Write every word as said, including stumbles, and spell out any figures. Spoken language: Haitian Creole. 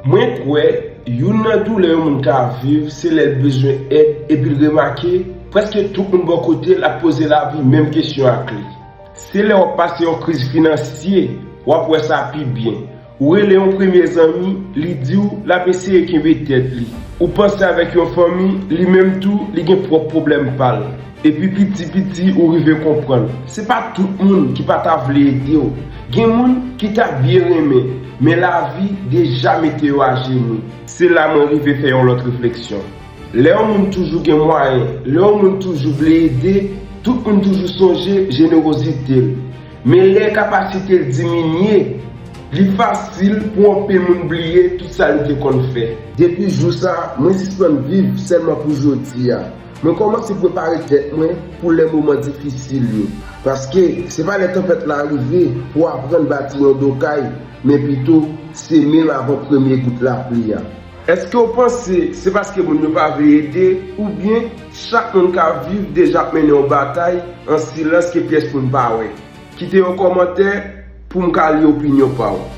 Mwen kwè, youn nan doulè yon moun ka viv, se lè l bezwen èd epi l remake, prèske tout moun bò kote l ap poze lavi menm kesyon ak li. Se lè w ap pase yon kriz finansye, w ap wè sa pi byen. Ou rele yon premye zanmi, li di w l ap eseye kenbe tèt li. Ou panse avèk yon fanmi, li menm tou, li gen pwòp pwoblèm pa l. Epi piti piti, ou rive konprann. Se pa tout moun ki pa ta vle ede w. Gen moun ki ta byen renmen, men lavi deja mete yo ajenou. Se la mwen rive fè yon lòt refleksyon. Lè yon moun toujou gen mwayen, lè yon moun toujou vle ede, tout moun toujou sonje jenerozite l. Men lè kapasite l diminye, li fasil pou anpil moun bliye tout sa li te konn fè. Depi jou sa, mwen sispann viv sèlman pou jodi a. Mwen kòmanse prepare tèt mwen pou lè moman difisil yo. Paske se pa lè tanpèt la rive pou aprann bati yon do kay, men pito semen l avan premye gout lapli a. Èske w panse se paske moun yo pa vle ede, oubyen chak moun k ap viv deja ap mennen yon batay an silans ke pyès moun pa wè? Kite yon kòmantè pou m ka li opinyon pa w.